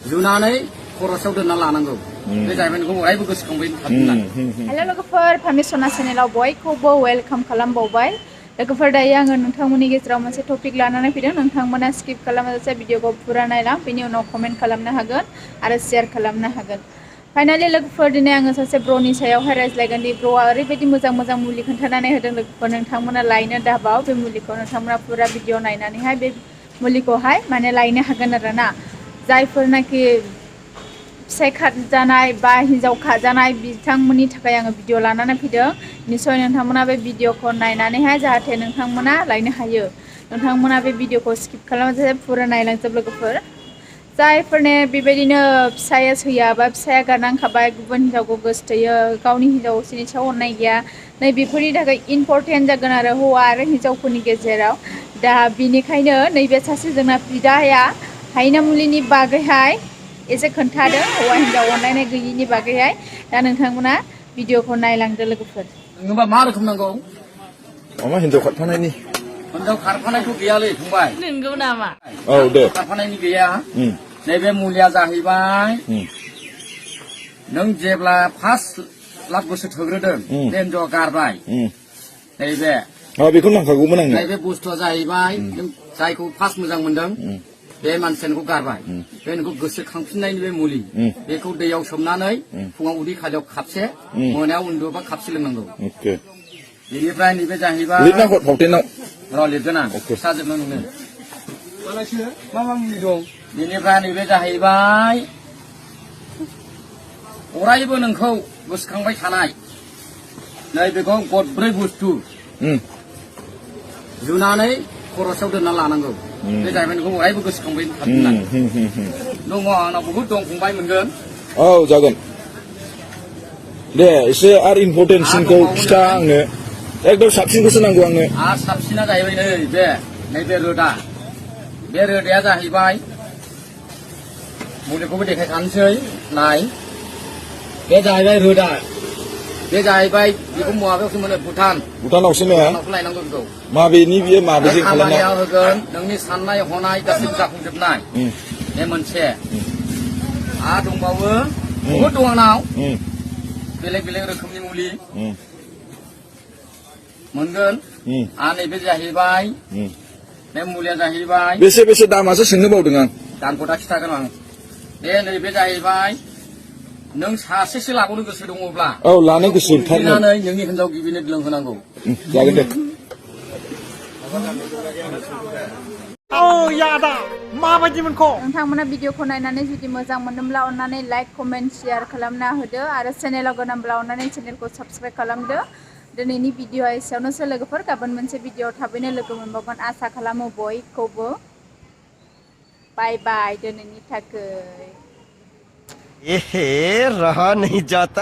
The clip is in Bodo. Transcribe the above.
जुनानै खरसाव दोनना लानांगौ बे जाहैबाय नोंखौ अरायबो गोसोखांबाय थागोन। हेल' लोगोफोर फामिसना चेनेलाव बयखौबो वेलकाम खालामबावबाय। लोगोफोर दायो आङो नोंथांमोननि गेजेराव मोनसे टपिक लानानै फैदों। नोंथांमोना स्किप खालामाजासे भिडिअखौ फुरा नायलां, बेनि उनाव कमेन्ट खालामनो हागोन आरो शेयार खालामनो हागोन। फाइनालि लोगोफोर दिनै आङो सासे ब्र'नि सायावहाय रायज्लायगोन। दि ब्र'आ ओरैबायदि मोजां मोजां मुलि खोन्थानानै होदों लोगोफोर, नोंथांमोना लायनो दाबाव बे मुलिखौ। नोंथांमोना फुरा भिडिअ नायनानैहाय बे मुलिखौहाय माने लायनो हागोन आरोना। जायफोरनाखि फिसाइ खाजानाय बा हिन्जाव खाजानाय बिथांमोननि थाखाय आङो भिडिअ लानानै फैदों। निसय नोंथांमोना बे भिडिअखौ नायनानैहाय जाहाथे नोंथांमोना लायनो हायो। नोंथांमोना बे भिडिअखौ स्किप खालामाजासे फुरा नायलांजोब लोगोफोर। जायफोरने बेबायदिनो फिसाया सैया बा फिसाया गारनांखाबाय, गुबुन हिन्जावखौ गोसोथोयो, गावनि हिन्जावनि सायाव अननाय गैया, नै बेफोरनि थाखाय इम्परटेन्ट जागोन आरो हौवा आरो हिन्जावफोरनि गेजेराव। दा बिनिखायनो नैबे सासे जोंना बिदाया हायना मुलिनि बागैहाय एसे खोन्थादों, हौवा हिन्जाव अनलायनाय गैयिनि बागैहाय। दा नोंथांमोना भिडिअखौ नायलांदो लोगोफोर। नोंनोबा मा रोखोम नांगौ? मामा हिन्जाव खारफानायनि। हिन्जाव खारफानायखौ गैयालै फंबाय। नंगौ नामा? औ दे। खारफानायनि गैया। नैबे मुलिया जाहैबाय नों जेब्ला फार्स्ट लास्ट बोसोर थोग्रोदों बे हिन्जावा गारबाय, नैबे बेखौ नांखागौमोन आंनो। नैबे बुस्थुआ जाहैबाय नों जायखौ फार्स्ट मोजां मोनदों बे मानसिया नोंखौ गारबाय, बे नोंखौ गोसोखांफिननायनि बे मुलि। बेखौ दैयाव सोमनानै फुङाव उदै खालियाव खापसे, मोनायाव उन्दुबा खापसे लोंनांगौ। बेनिफ्राय नैबे जाहैबाय लिरना हर फावथेनाव। र' लिरगोन आं खिथाजोबनो नोंनो मा मा मुलि दं। बेनिफ्राय नैबे जाहैबाय अरायबो नोंखौ गोसोखांबाय थानाय नैबेखौ गदब्रै बुस्थु जुनानै खरसाव दोनना लानांगौ। बे जाहैबाय नोंखौ अरायबो गोसोखांबाय थागोन। दङ आंनाव बहुद दं फंबाय, मोनगोन। औ जागोन दे। एसे आरो इम्परटेन्टसिनखौ खिथा आंनो, एकदम साबसिनखौसो नांगौ आंनो। आरो साबसिना जाहैबाय नैबे रोदा। बे रोदाया जाहैबाय मुलिखौबो देखायखानोसै नाय। बे जाहैबाय रोदा। बे जाहैबाय बेखौ माबायावसो मोनो, भुटानावसो ने? भुटानावसो लायनांगौ बेखौ। माबेनि बियो माबेजों खालामनाय? खामानियाव होगोन नोंनि साननाय हनाय गासैबो जाफुंजोबनाय। बे मोनसे आरो दंबावो बहुद दं आंनाव, बेलेग बेलेग रोखोमनि मुलि मोनगोन। आरो नैबे जाहैबाय बे मुलिया जाहैबाय बेसे बेसे दामासो सोंनो बावदों आं। दामखौ दा खिथागोन आं। बे नैबे जाहैबाय नों सासेसो लाबावनो गोसो दङब्ला, औ लानो गोसो थारमोन, नोंनि हिन्जाव गिबिनो लोंहोनांगौ। जागोन दे। नोंथांमोना भिडिअखौ नायनानै जुदि मोजां मोनदोंब्ला अननानै लाइक, कमेन्ट, शेयार खालामना होदो आरो चेनेलाव गोनांब्ला अननानै चेनेलखौ साबस्क्राइब खालामदो। दिनैनि भिडिअआ एसेयावनोसै लोगोफोर। गाबोन मोनसे भिडिअ थाबैनो लोगो मोनबावगोन आसा खालामो बयखौबो। बाय बाय दिनैनि थाखाय। रहा नहीं जाता।